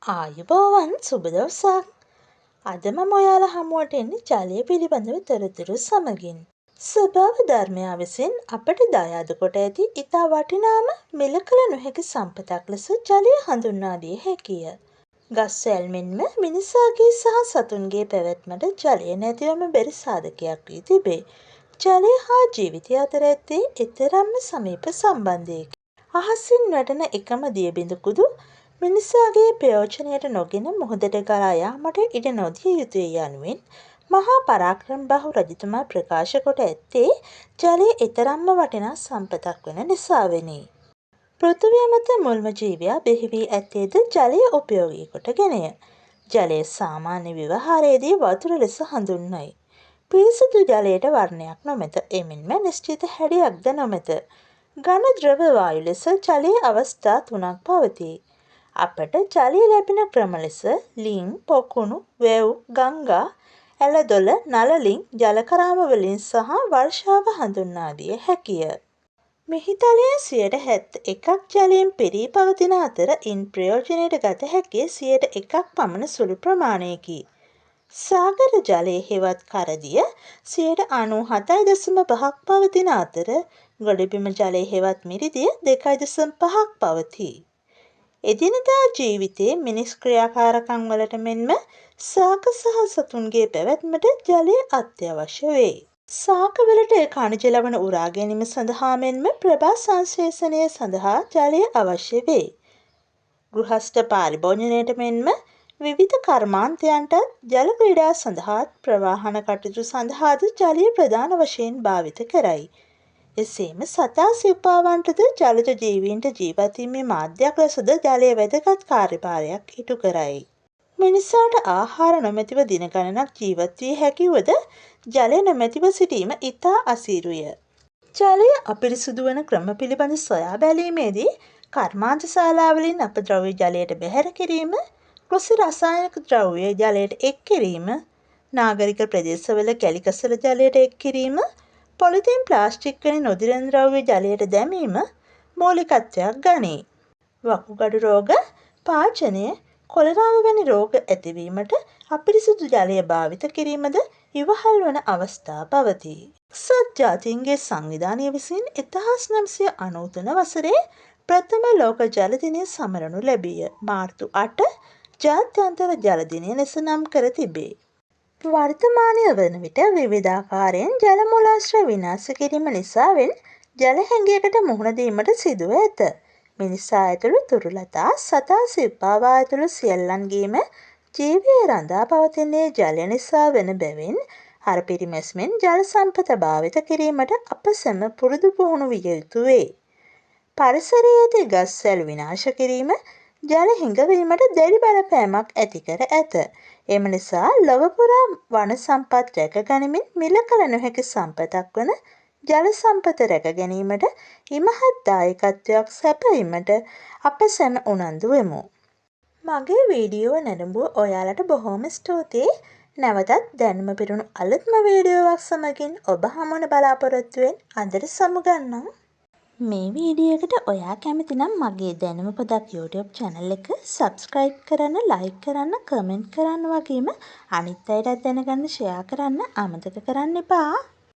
ආයුබෝවන්, සුබ දවසක්. අද මම ඔයාලා හමුවට එන්නේ ජලය පිළිබඳව තොරතුරු සමගින්. ස්වභාව ධර්මයා විසින් අපට දායාද කොට ඇති ඉතා වටිනාම මිල කළ නොහැකි සම්පතක් ලෙස ජලය හඳුන්වා දිය හැකිය. ගස්වැල් මෙන්ම මිනිසාගේ සහ සතුන්ගේ පැවැත්මට ජලය නැතිවම බැරි සාධකයක් වී තිබේ. ජලය හා ජීවිතය අතර ඇත්තේ එතරම්ම සමීප සම්බන්ධයකි. අහසින් වැටෙන එකම දිය බිඳකුදු මිනිසාගේ ප්‍රයෝජනයට නොගෙන මුහුදට ගලා යාමට ඉඩ නොදිය යුතුය යනුවෙන් මහා පරාක්‍රමබාහු රජතුමා ප්‍රකාශ කොට ඇත්තේ ජලය එතරම්ම වටිනා සම්පතක් වන නිසාවෙනි. පෘථිවිය මත මුල්ම ජීවයා බිහි වී ඇත්තේද ජලය උපයෝගී කොටගෙනය. ජලය සාමාන්‍ය ව්‍යවහාරයේදී වතුර ලෙස හඳුන්වයි. පිරිසිදු ජලයට වර්ණයක් නොමැත. එමෙන්ම නිශ්චිත හැඩයක්ද නොමැත. ඝන, ද්‍රව, වායු ලෙස ජලයේ අවස්ථා තුනක් පවතී. අපට ජලය ලැබෙන ක්‍රම ලෙස ළිං, පොකුණු, වැව්, ගංගා, ඇළදොළ, නළලින්, ජලකරාම වලින් සහ වර්ෂාව හඳුන්වා දිය හැකිය. මිහිතලයේ 71%ක් ජලයෙන් පිරී පවතින අතර ඉන් ප්‍රයෝජනයට ගත හැක්කේ 1%ක් පමණ සුළු ප්‍රමාණයකි. සාගර ජලය හෙවත් කරදිය 97.5%ක් පවතින අතර ගොඩබිම ජලය හෙවත් මිරිදිය 2.5ක් පවතී. එදිනෙදා ජීවිතයේ මිනිස් ක්‍රියාකාරකම් වලට මෙන්ම ශාක සහ සතුන්ගේ පැවැත්මට ජලය අත්‍යවශ්‍ය වේ. ශාකවලට ඛනිජ ලවණ උරා ගැනීම සඳහා මෙන්ම ප්‍රභා සංශ්ලේෂණය සඳහා ජලය අවශ්‍ය වේ. ගෘහස්ථ පාරිභෝජනයට මෙන්ම විවිධ කර්මාන්තයන්ටත් ජල ක්‍රීඩා සඳහාත් ප්‍රවාහන කටයුතු සඳහාද ජලය ප්‍රධාන වශයෙන් භාවිත කරයි. එසේම සතා සිව්පාවන්ටද ජලජ ජීවීන්ට ජීවත් වීමේ මාධ්‍යයක් ලෙසද ජලය වැදගත් කාර්යභාරයක් ඉටු කරයි. මිනිසාට ආහාර නොමැතිව දින ගණනක් ජීවත් විය හැකි වුවද ජලය නොමැතිව සිටීම ඉතා අසීරුය. ජලය අපිරිසුදු වන ක්‍රම පිළිබඳ සොයා බැලීමේදී කර්මාන්ත ශාලාවලින් අපද්‍රව්‍ය ජලයට බැහැර කිරීම, කෘෂි රසායනික ද්‍රව්‍ය ජලයට එක් කිරීම, නාගරික ප්‍රදේශවල කැලිකසල ජලයට එක් කිරීම, පොලිතීන්, ප්ලාස්ටික් වැනි නොදිරෙන ද්‍රව්‍ය ජලයට දැමීම මූලිකත්වයක් ගනී. වකුගඩු රෝග, පාචනය, කොලරාව වැනි රෝග ඇතිවීමට අපිරිසිදු ජලය භාවිත කිරීමද ඉවහල් වන අවස්ථා පවතී. එක්සත් ජාතීන්ගේ සංවිධානය විසින් 1993 වසරේ ප්‍රථම ලෝක ජල දිනය සමරනු ලැබීය. මාර්තු 8 ජාත්‍යන්තර ජල දිනය ලෙස නම් කර තිබේ. වර්තමානය වන විට විවිධාකාරයෙන් ජල මූලාශ්‍ර විනාශ කිරීම නිසාවෙන් ජල හිඟයකට මුහුණ දීමට සිදුව ඇත. මිනිසා ඇතුළු තුරුලතා, සතා සිව්පාවා ඇතුළු සියල්ලන්ගේම ජීවය රඳා පවතින්නේ ජලය නිසා වන බැවින් හර පිරිමැස්මෙන් ජල සම්පත භාවිත කිරීමට අප සැම පුරුදු පුහුණු විය යුතු වේ. පරිසරයේ ඇති ගස්වැල් විනාශ කිරීම ජල හිඟවීමට දැඩි බලපෑමක් ඇති කර ඇත. එම නිසා ලොව පුරා වන සම්පත් රැක ගනිමින් මිල කළ නොහැකි සම්පතක් වන ජල සම්පත රැක ගැනීමට ඉමහත් දායකත්වයක් සැපයීමට අප සැම උනන්දු වෙමු. මගේ වීඩියෝව නැරඹුව ඔයාලට බොහොම ස්තුතියි. නැවතත් දැනුම පිරුණු අලුත්ම වීඩියෝවක් සමගින් ඔබ හමුවන බලාපොරොත්තුවෙන් අදට සමුගන්නම්. මේ වීඩියෝ එකට ඔයා කැමති නම් මගේ දැනුම පොදක් YouTube channel එක subscribe කරන්න, like කරන්න, comment කරන්න වගේම අනිත් අයටත් දැනගන්න share කරන්න අමතක කරන්න එපා.